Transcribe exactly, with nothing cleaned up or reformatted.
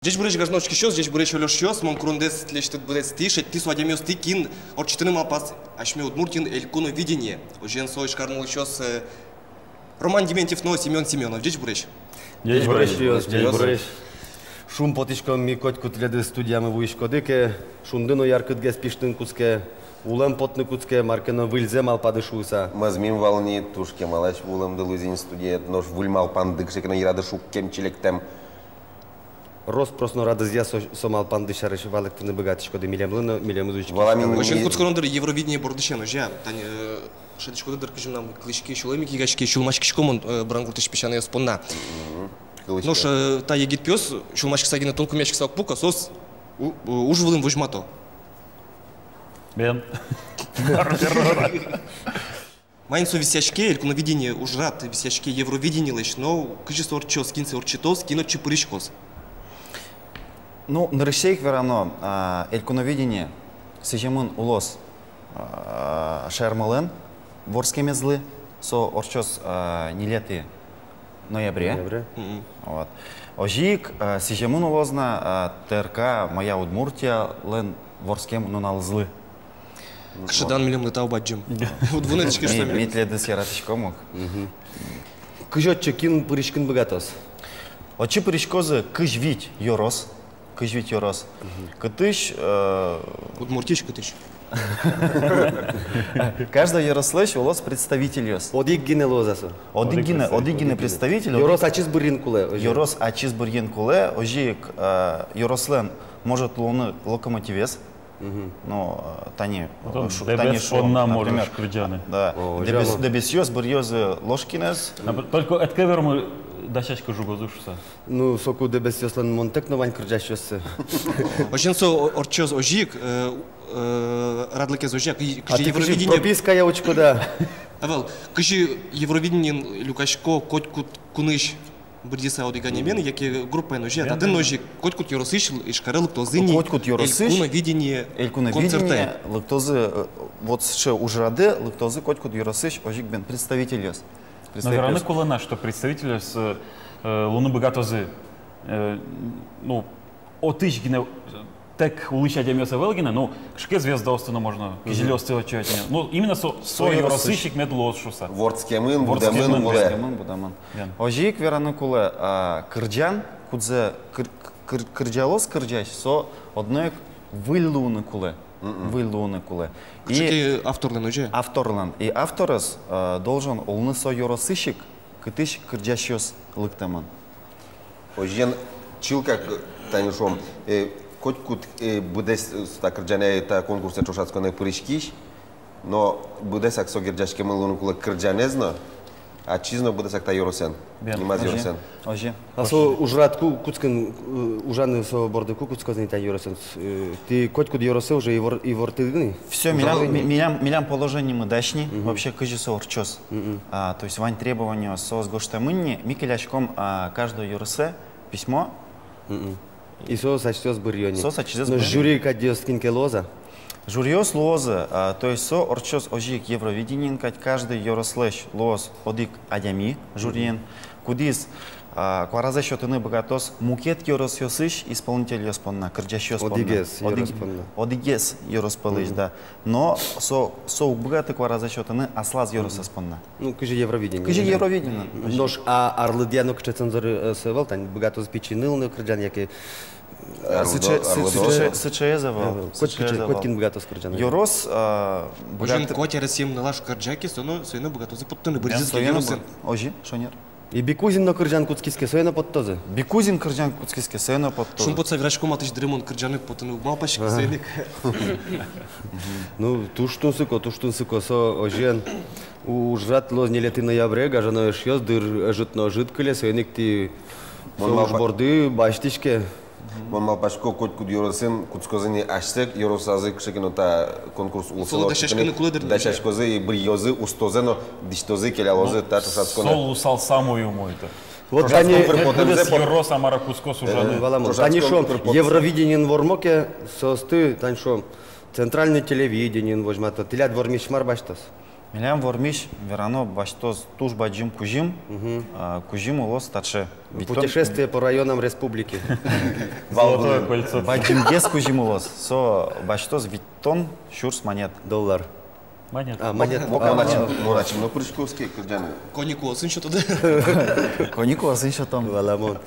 Ӟечбуресь, гажано учкисьёс, ӟечбуресь, Олёшъёс, мон курондэс тӥлесьтыд быдэстӥ, шедьтӥ со адямиосты, кин ортчытыны малпаз асьме Удмуртиын Элькуновидение. Озьыен, со Ижкарын улӥсьёс, э, Роман Дементьев но Семён Семёнов. Ӟечбуресь. Ӟечбуресь. Ӟечбуресь. Шумпотӥськом ми, котькуд тӥледыз студиямы вуиськоды ке, шунды но яркытгес пиштыны кутске, улэм потыны кутске, мар ке но выльзэ малпады шуыса. Мӧзмим вал ни, туж кемалась вуылэмды луиз ини студиед, нош выль малпанды кыӵе ке но йырады шуккем, чилектэм. Рос-прос но радызъя со, со малпанды сярысь валэктыны быгатӥськоды милемлы но, милемыз учкисьёслы. Валамон. Озьыен, кутсконо дыр Евровидение бордысен, озьы-а? Тани, э, шӧдӥськоды дыр, кызьы мынам кылӥське, сюлэмы ик егиське, сюлмаськисько мон, э, Брангуртысь песянайёс понна. Мгм. Кылӥське. Нош, э, та егит пиос сюлмаськыса гинэ тон кумиськыса уг пуко, соос у-, э, уж вылын возьмато. Бен. Маин со висъяське, Элькуновидение ужрад висъяське Евровидениелэсь, но кызьы со ортчоз, кин сое ортчытоз, кин отчы пыриськоз? Ну, нырысьсэ ик верано, а, Элькуновидение сӥземын улоз, а, шаермылэн вордскемезлы, со ортчоз, а, ньылетӥ ноябре. Ноябре. Мгм. Вот. Озьы ик, а, сӥземын улоз на, а, ТРК «Моя Удмуртия»лэн вордскем нуналызлы. Кыӵе дан милемлы, тау бадӟым. Да. Вот вунэтӥське, что ми, ми тӥледыз яратӥськом ук. Мгм. Кызьы отчы кин пыриськыны быгатоз? Отчы пыриськозы кызь вить ёрос. Кызь вить ёрос. Мгм. Кытысь, э, Удмуртиысь кытысь? Каждой ёрослэсь улоз представительёс. Одӥг гинэ луоз-а со? Одӥг гинэ, одӥг гинэ представитель. Ёрос ачиз бырйыны кулэ, озьы? Ёрос ачиз бырйыны кулэ, озьы ик, э, ёрослэн может луыны локомотивез. Мгм. Но, э, тани, вот, э, шу-, Дэбес тани шуом, понна например, можешь кырӟаны. Да. О, Дэбес, озьы-а? Дэбесъёс бырйозы Ложкинэз. Напр-, только ӧд ке вермы дасяськы жугозы шуса. Ну, соку Дэбесъёслэн монтэк но вань кырӟасьёссы. Озьыен, со о-, ортчоз озьы ик, э, э, радлыкез озьы-а, кы-, а кызьы ты кызьы Евровидение пропиская учкод-а? Ӧвӧл, кызьы Евровидениын люкасько котькуд кунысь бырйыса одӥг адямиен, мгм, яке группаен, озьы-а? Татын но озьы ик, котькуд ёросысь Ижкаре лыктозы ни. Котькуд ёросысь Элькуновидение, Элькуновидение концертэ лыктозы, э, вот сыӵе ужрадэ лыктозы котькуд ёросысь озьы ик бен представительёс. Но вераны кулэ на, что представительёс, э, э, луыны быгатозы, э, ну, отысь гинэ, э, тэк улӥсь адямиос ӧвӧл гинэ, ну, кыӵе ке звездаосты но можно, мгм, кизилиосты отчы ӧтьыны. Ну, именно со, со, со ёросысь ик мед луоз шуса. Вордскемын, будэмын, будэмын. Озьы ик вераны кулэ, а, кырӟан, кудзэ кыр-, кыр-, кырӟалоз кырӟась, со одно ик выль луыны кулэ. Мгм. Выль луыны кулэ. Кыӵе ке авторлэн, озьы-а? Авторлэн. И авторез, э, должен улыны со ёросысь ик, кытысь кырӟасьёс лыктэмын. Озьыен, чылкак, тани шуом, э, котькуд, э, быдэс, э, та кырӟанэ, та конкурсэ ӵошатсконэ пыриськись, но быдэсак со герӟаськемын луыны кулэ кырӟанэз но, ачиз но быдэсак та ёросэн. Бен. Нимаз ёросэн. Озьы. А со ужрад ку-, кутскын, э, ужаны со борды ку кутскозы ни та ёросэн? Э, тӥ котькуд ёросэ уже ивор-, ивортӥды ни? Всё, милям, ми-, милям, милям положениемы дась ни, мгм, вообще кызьы со ортчоз. Мгм. А, то есть вань требование, соос гожтэмын ни, ми келяськом, а, каждой ёросэ письмо. Мгм. И соос ачиз быръё ни. Соос ачиз быръё ни. Но жюри кадьёс кин ке луоз-а? Жюриос луозы, а, то есть со ортчоз озьы ик Евровидениен кадь, каждый ёрослэсь луоз одӥг адями жюриын, мгм, кудӥз, а, куаразэ сётыны быгатоз мукет ёросъёсысь исполнительёс понна, кырӟасьёс понна. Одӥгез, одӥг-, ёрос понна. Одӥгез ёрос пӧлысь, мгм, да. Но со, со уг быгаты куаразэ сётыны аслаз ёросэз понна. Ну, кызьы Евровидение. Кызьы Евровидение. Нош а арлыдъя но кыӵе цензоръёс ӧвӧл, тани быгатоз пичи ныл но кырӟан яке, э, арлыдо, сыӵе, сы-, арлыдо. Сыӵе, сыӵеез ӧвӧл. Ӧвӧл. Коть сыӵеез кыӵе, ӧвӧл. Коть кин быгатоз кырӟаны. Ёрос, а, быгатоз. Озьыен, коть аресъем нылаш кырӟа ке, со но, со но быгатоз поттыны, быръизы ке ёросын. Озьы, шонер. И Бикузин но кырӟан кутскиз ке, сое но поттозы. Бикузин кырӟан кутскиз ке, сое но поттозы. Шумпотса вераськом, матысь дыре мон кырӟаны потыны уг малпаськы, ага, соин ик. Ну, туж тунсыко, туж тунсыко, со озьыен. У-, ужрад луоз ньылетӥ ноябре, гажано эшъёс, дыр ӧжыт но ӧжыт кыле, соин ик тӥ со уж борды басьтӥське. Мон малпасько, котькуд ёросын кутскозы ни асьсэ ёросазы кыӵе ке но та конкурс улсын. Солы дасяськыны кулэ дыр ни. Дасяськозы и быръёзы, устозэ но дӥсьтозы, келялозы, ну, та ӵошатсконэ. Со луысал самой умой-то. Вот тани, быдэс ёрос-а, мар-а кутскоз ужаны. Э, валамон. Тани шуом, Евровидениен вормо ке, соосты, тани шуом, центральный телевидениен возьмато, тӥляд вормись мар басьтоз? Милям вормись, верано, басьтоз туж бадӟым кузьым. Мгм. А, кузьым улоз таӵе. Витьтон. Путешествие по районам республики. Золотое кольцо. Бадӟымгес кузьым улоз. Со басьтоз витьтон сюрс манет. Доллар. Манет. А, манет. Мон ачим но пырысько, кызьы ке. Коньку улсын сётоды. Коньку улсын сётом. Валамон.